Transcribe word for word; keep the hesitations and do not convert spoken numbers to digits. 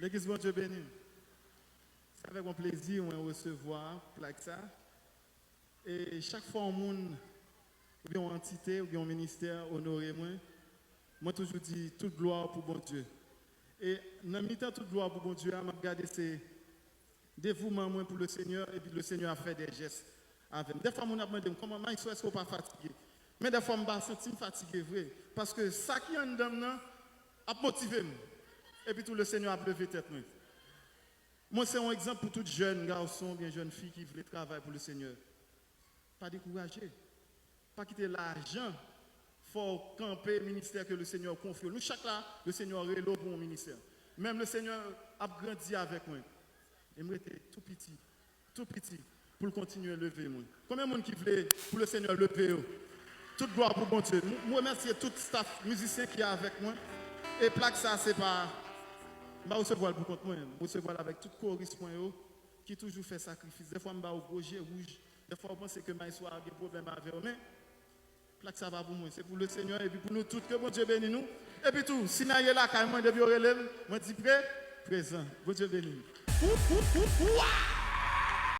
Legliz, Bondye beni. Se avèk yon plezi mwen resevwa plak sa. E chak fwa yon moun, oubyen yon antite, oubyen yon ministè onore mwen, mwen toujou di tout glwa pou Bondye. E nan mitan tout glwa pou Bondye a, m ap gade se devouman mwen pou le Senyè, epi le Senyè ap fè de jès avè m. Dèfwa moun ap mande m, "Kòman, Maestro, èske w pa fatige?" Men dèfwa m pa santi m fatige vre, paske sa ki anndan m nan ap motive m. Epi tou, le Senyè ap leve tèt mwen. Mwen se yon egzanp pou tout jèn gason oubyen jèn fi ki vle travay pou le Senyè. Pa dekouraje. Pa kite lajan fè w kanpe ministè ke le Senyè konfye w. Nou chak la, le Senyè rele w pou yon ministè. Menm le Senyè ap grandi avèk mwen. E m rete tou piti, tou piti, pou l kontinye leve mwen. Konbyen moun ki vle pou le Senyè leve yo? Tout glwa pou Bondye. M, m remèsye tout staff mizisyen ki avèk mwen. E plak sa, se pa, m pa resevwa l pou kont mwen. M resevwa l avèk tout koris mwen yo, ki toujou fè sakrifis. Dèfwa m ba w gwo je wouj. Dèfwa w panse ke maestro a gen pwoblèm avè w, men plak sa pa pou mwen. Se pou le Senyè epi pou nou tout. Ke Bondye beni nou. Epi tou, si n a ye lakay mwen, depi yo rele m, mwen di pre, prezan. Bondye beni nou.